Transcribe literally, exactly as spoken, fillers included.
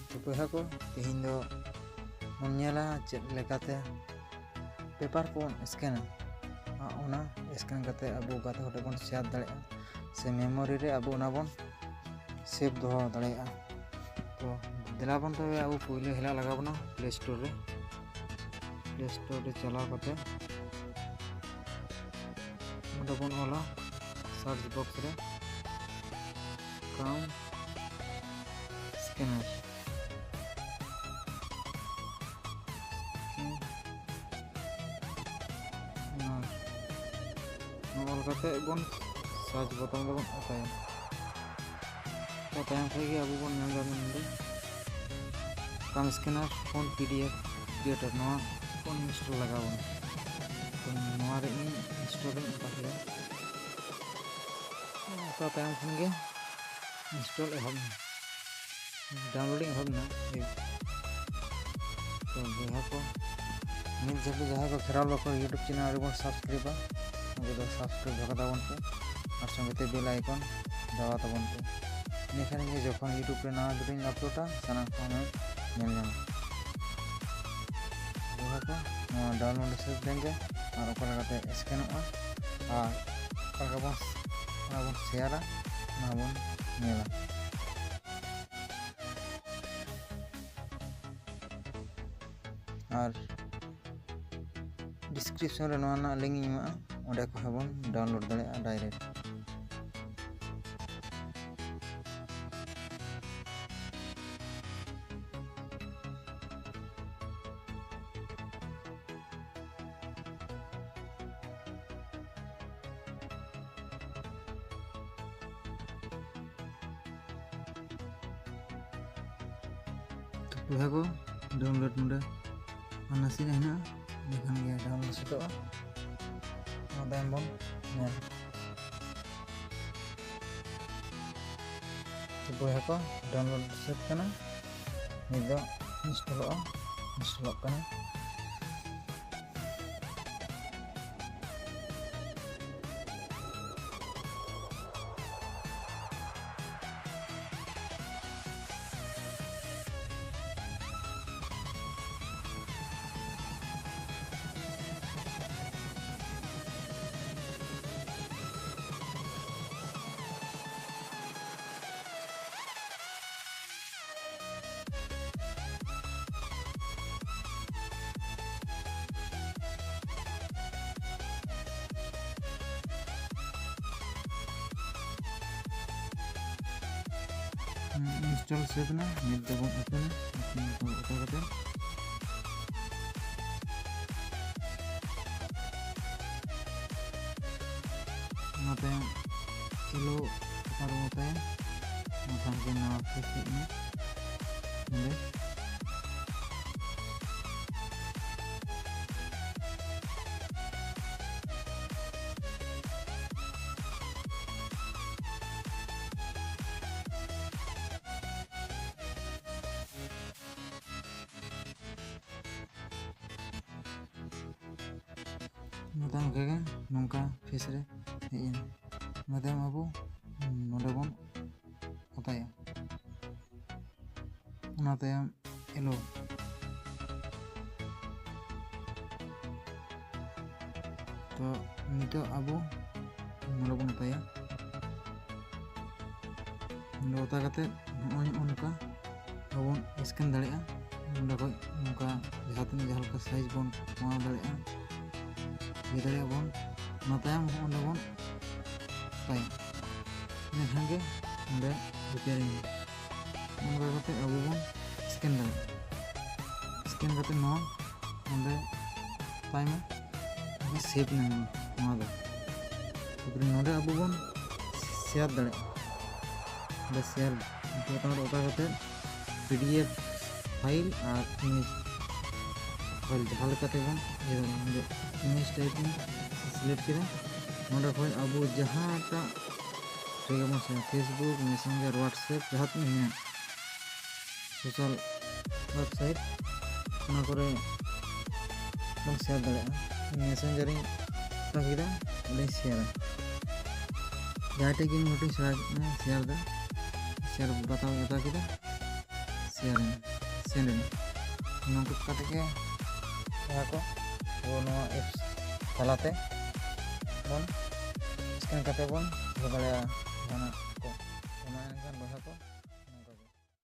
ᱛᱚ ᱵᱚᱭᱦᱟ ᱠᱚ, ᱛᱮᱦᱮᱧ ᱫᱚ ᱵᱚᱱ ᱧᱮᱞᱟ ᱪᱮᱫ ᱞᱮᱠᱟᱛᱮ ᱯᱮᱯᱟᱨ ᱠᱚᱵᱚᱱ ᱥᱠᱮᱱᱟ᱾ ᱟᱨ ᱚᱱᱟ ᱥᱠᱮᱱ ᱠᱟᱛᱮ ᱟᱵᱚ ᱜᱟᱛᱮ ᱦᱚᱲ ᱴᱷᱮᱱ ᱵᱚᱱ ᱥᱮᱭᱟᱨ ᱫᱟᱲᱮᱭᱟᱜᱼᱟ, ᱥᱮ ᱢᱮᱢᱳᱨᱤ ᱨᱮ ᱟᱵᱚ ᱚᱱᱟ ᱵᱚᱱ ᱥᱮᱵᱷ ᱫᱚᱦᱚ ᱫᱟᱲᱮᱭᱟᱜᱼᱟ᱾ ᱛᱚ ᱫᱮᱞᱟ ᱵᱚᱱ ᱛᱚᱵᱮ ᱟᱵᱚ ᱯᱳᱭᱞᱳ ᱦᱮᱞᱟᱜ ᱞᱟᱜᱟᱣ ᱵᱚᱱᱟ ᱯᱞᱮ ᱥᱴᱳᱨ ᱨᱮ᱾ ᱯᱞᱮ ᱥᱴᱳᱨ ᱨᱮ ᱪᱟᱞᱟᱣ ᱠᱟᱛᱮ ᱚᱸᱰᱮ ᱵᱚᱱ ᱚᱞᱟ ᱥᱟᱨᱪ ᱵᱚᱠᱥ ᱨᱮ ᱠᱟᱢ ᱥᱠᱮᱱᱟᱨ᱾ ᱱᱚᱣᱟ ᱚᱞ ᱠᱟᱛᱮ ᱵᱚᱱ ᱥᱟᱨᱪ ᱵᱚᱛᱚᱱ ᱨᱮᱵᱚᱱ ᱚᱛᱟᱭᱟ᱾ ᱛᱚ ᱛᱟᱭᱚᱢ ᱠᱷᱚᱱ ᱜᱮ ᱟᱵᱚ ᱵᱚᱱ ᱧᱮᱞ ᱧᱟᱢᱟ ᱱᱚᱰᱮ ᱠᱟᱢ scanner phone P D F creator, ᱱᱚᱣᱟ ᱵᱚᱱ ᱤᱱᱥᱴᱚᱞ ᱞᱟᱜᱟᱣ ᱵᱚᱱᱟ᱾ ᱛᱚ ᱱᱚᱣᱟ ᱨᱮ ᱤᱧ ᱤᱱᱥᱴᱚᱞ ᱤᱧ ᱚᱛᱟ ᱠᱮᱫᱟ᱾ ᱛᱚ ᱛᱟᱭᱚᱢ ᱠᱷᱚᱱ ᱜᱮ ᱤᱱᱥᱴᱚᱞ ᱮᱦᱚᱵ ᱮᱱᱟ, ᱰᱟᱣᱩᱱᱞᱳᱰᱤᱝ ᱮᱦᱚᱵ ᱮᱱᱟ᱾ ᱛᱚ ᱵᱚᱭᱦᱟ ᱠᱚ, ᱱᱤᱛ ᱫᱷᱟᱹᱵᱤᱡ ᱡᱟᱦᱟᱸᱭ ᱠᱚ ᱠᱷᱮᱨᱣᱟᱞ ᱵᱟᱠᱚ YouTube ᱪᱮᱱᱮᱞ ᱨᱮᱵᱚᱱ ᱥᱟᱵᱥᱠᱨᱟᱭᱤᱵᱟ, ᱩᱱᱠᱩ ᱫᱚ ᱥᱟᱵᱥᱠᱨᱟᱭᱤᱵ ᱫᱚᱦᱚ ᱠᱟᱛᱟ ᱵᱚᱱ ᱯᱮ ᱟᱨ ᱥᱚᱸᱜᱮ ᱛᱮ ᱵᱮᱞ ᱟᱭᱠᱚᱱ ᱫᱟᱵᱟᱣ ᱛᱟᱵᱚᱱ ᱯᱮ᱾ ᱤᱱᱟᱹᱠᱷᱟᱱ ᱜᱮ ᱡᱚᱠᱷᱚᱱ YouTube ᱨᱮ ᱱᱟᱣᱟ ᱵᱷᱤᱰᱤᱭᱳᱧ ᱟᱯᱞᱳᱰᱟ, ᱥᱟᱱᱟᱢ ᱠᱚ ᱧᱮᱞ ᱧᱟᱢᱟ᱾ ᱵᱚᱭᱦᱟ ᱠᱚ, ᱱᱚᱣᱟ ᱰᱟᱣᱩᱱᱞᱳᱰ ᱥᱮᱵᱷ ᱞᱮᱱ ᱜᱮ ᱟᱨ ᱚᱠᱟ ᱞᱮᱠᱟᱛᱮ ᱥᱠᱮᱱᱚᱜᱼᱟ ᱟᱨ ᱚᱠᱟ ᱞᱮᱠᱟ ᱵᱚᱱ, ᱚᱱᱟ ᱵᱚᱱ ᱥᱮᱭᱟᱨᱟ, ᱚᱱᱟ ᱵᱚᱱ ᱧᱮᱞᱟ᱾ ᱟᱨ ᱰᱤᱥᱠᱨᱤᱯᱥᱚᱱ ᱨᱮ ᱱᱚᱣᱟ ᱨᱮᱱᱟᱜ ᱞᱤᱝᱠ ᱤᱧ ᱮᱢᱟᱜᱼᱟ, ᱚᱸᱰᱮ ᱠᱷᱚᱱ ᱦᱚᱸ ᱵᱚᱱ ᱰᱟᱣᱩᱱᱞᱳᱰ ᱫᱟᱲᱮᱭᱟᱜᱼᱟ ᱰᱟᱭᱨᱮᱠᱴ᱾ ᱛᱚ ᱵᱚᱭᱦᱟ ᱠᱚ, ᱰᱟᱣᱩᱱᱞᱳᱰ ᱱᱚᱰᱮ ᱟᱨ ᱱᱟᱥᱮᱱᱟᱜ ᱦᱮᱱᱟᱜᱼᱟ, ᱤᱱᱟᱹᱠᱷᱟᱱ ᱜᱮ ᱰᱟᱣᱩᱱᱞᱳᱰ ᱥᱟᱹᱛᱚᱜᱼᱟ᱾ ᱚᱱᱟ ᱛᱟᱭᱚᱢ ᱵᱚᱱ ᱧᱮᱞ᱾ ᱛᱚ ᱵᱚᱭᱦᱟ ᱠᱚ, ᱰᱟᱣᱩᱱᱞᱳᱰ ᱥᱟᱹᱛ ᱠᱟᱱᱟ, ᱱᱤᱛ ᱫᱚ ᱤᱱᱥᱴᱚᱞᱚᱜᱼᱟ, ᱤᱱᱥᱴᱚᱞᱚᱜ ᱠᱟᱱᱟ᱾ install ᱥᱟᱹᱛ ᱮᱱᱟ᱾ ᱱᱤᱛ ᱫᱚᱵᱚᱱ open ᱟ, open ᱠᱟᱛᱮ ᱚᱱᱟ ᱛᱟᱭᱚᱢ ᱮᱞᱳ ᱚᱠᱟ ᱨᱮᱵᱚᱱ ᱛᱟᱭᱟ, ᱚᱱᱟ ᱛᱟᱭᱚᱢ ᱱᱟᱣᱟ ᱯᱷᱮᱥ ᱦᱮᱡ ᱮᱱᱟ ᱱᱚᱰᱮ᱾ ᱱᱚᱝᱠᱟ ᱚᱱᱠᱟ ᱜᱮ ᱱᱚᱝᱠᱟ ᱯᱷᱮᱥ ᱨᱮ ᱦᱮᱡ ᱮᱱᱟ᱾ ᱚᱱᱟ ᱛᱟᱭᱚᱢ ᱟᱵᱚ ᱱᱚᱰᱮ ᱵᱚᱱ ᱚᱛᱟᱭᱟ᱾ ᱚᱱᱟ ᱛᱟᱭᱚᱢ ᱮᱞᱳ᱾ ᱛᱚ ᱱᱤᱛᱚᱜ ᱟᱵᱚ ᱱᱚᱰᱮ ᱵᱚᱱ ᱚᱛᱟᱭᱟ᱾ ᱱᱚᱰᱮ ᱚᱛᱟ ᱠᱟᱛᱮ ᱱᱚᱜᱼᱚᱭ ᱱᱚᱝᱠᱟ ᱟᱵᱚ ᱵᱚᱱ ᱥᱠᱮᱱ ᱫᱟᱲᱮᱭᱟᱜᱼᱟ᱾ ᱱᱚᱰᱮ ᱠᱷᱚᱱ ᱱᱚᱝᱠᱟ ᱡᱟᱦᱟᱸ ᱛᱤᱱᱟᱹᱜ ᱡᱟᱦᱟᱸ ᱞᱮᱠᱟ ᱥᱟᱭᱤᱡᱽ ᱵᱚᱱ ᱠᱚᱢᱟᱣ ᱫᱟᱲᱮᱭᱟᱜᱼᱟ, ᱤᱭᱟᱹ ᱫᱟᱲᱮᱭᱟᱜᱼᱟ ᱵᱚᱱ᱾ ᱚᱱᱟ ᱛᱟᱭᱚᱢ ᱦᱚᱸ ᱚᱸᱰᱮ ᱵᱚᱱ ᱚᱛᱟᱭᱟ᱾ ᱤᱱᱟᱹ ᱠᱷᱟᱱ ᱜᱮ ᱚᱸᱰᱮ ᱨᱤᱯᱮᱭᱟᱨᱤᱝ ᱚᱱᱠᱟ ᱠᱟᱛᱮ ᱟᱵᱚ ᱵᱚᱱ ᱥᱠᱮᱱ ᱫᱟᱲᱮᱭᱟᱜᱼᱟ᱾ ᱥᱠᱮᱱ ᱠᱟᱛᱮ ᱱᱚᱣᱟ ᱚᱸᱰᱮ ᱛᱟᱭ ᱢᱮ, ᱥᱮᱵᱷ ᱮᱱᱟ ᱱᱚᱣᱟ ᱫᱚ᱾ ᱛᱟᱨᱯᱚᱨᱮ ᱱᱚᱰᱮ ᱟᱵᱚ ᱵᱚᱱ ᱥᱮᱭᱟᱨ ᱫᱟᱲᱮᱭᱟᱜᱼᱟ᱾ ᱚᱸᱰᱮ ᱥᱮᱭᱟᱨ ᱵᱚᱴᱚᱱ ᱨᱮ ᱚᱛᱟ ᱠᱟᱛᱮ PDF ᱯᱷᱟᱭᱤᱞ ᱟᱨ ᱤᱢᱮᱡᱽ ᱯᱷᱟᱭᱤᱞ ᱡᱟᱦᱟᱸ ᱞᱮᱠᱟ ᱛᱮᱵᱚᱱ ᱤᱭᱟᱹ ᱫᱟᱲᱮᱭᱟᱜᱼᱟ᱾ ᱚᱸᱰᱮ ᱤᱢᱮᱡᱽ ᱴᱟᱭᱤᱯ ᱤᱧ ᱥᱤᱞᱮᱠᱴ ᱠᱮᱫᱟ᱾ ᱱᱚᱰᱮ ᱠᱷᱚᱱ ᱟᱵᱚ ᱡᱟᱦᱟᱸᱴᱟᱜ ᱨᱮᱜᱮ ᱵᱚᱱ ᱥᱮᱭᱟᱨ, Facebook, Messenger, WhatsApp, ᱡᱟᱦᱟᱸ ᱛᱤᱱᱟᱹᱜ ᱢᱮᱱᱟᱜᱼᱟ, ᱥᱳᱥᱟᱞ ᱣᱮᱵᱥᱟᱭᱤᱴ, ᱚᱱᱟ ᱠᱚᱨᱮ ᱵᱚᱱ ᱥᱮᱭᱟᱨ ᱫᱟᱲᱮᱭᱟᱜᱼᱟ᱾ ᱢᱮᱥᱮᱧᱡᱟᱨᱤᱧ ᱦᱟᱛᱟᱣ ᱠᱮᱫᱟ, ᱚᱸᱰᱮᱧ ᱥᱮᱭᱟᱨᱟ᱾ ᱡᱟᱦᱟᱸᱭ ᱴᱷᱮᱱ ᱜᱮ ᱤᱧ ᱱᱳᱴᱤᱧ ᱥᱮᱭᱟᱨ, ᱥᱮᱭᱟᱨ ᱮᱫᱟ, ᱥᱮᱭᱟᱨ ᱵᱟᱛᱟᱣ ᱦᱟᱛᱟᱣ ᱠᱮᱫᱟ, ᱥᱮᱭᱟᱨ ᱮᱱᱟ, ᱥᱮᱱᱰ ᱮᱱᱟ᱾ ᱱᱚᱝᱠᱟ ᱠᱟᱛᱮ ᱜᱮ ᱡᱟᱦᱟᱸ ᱠᱚ ᱟᱵᱚ ᱱᱚᱣᱟ ᱮᱯᱥ ᱛᱟᱞᱟᱛᱮ ᱵᱚᱱ ᱥᱠᱮᱱ ᱠᱟᱛᱮ ᱵᱚᱱ ᱫᱚᱦᱚ ᱫᱟᱲᱮᱭᱟᱜᱼᱟ᱾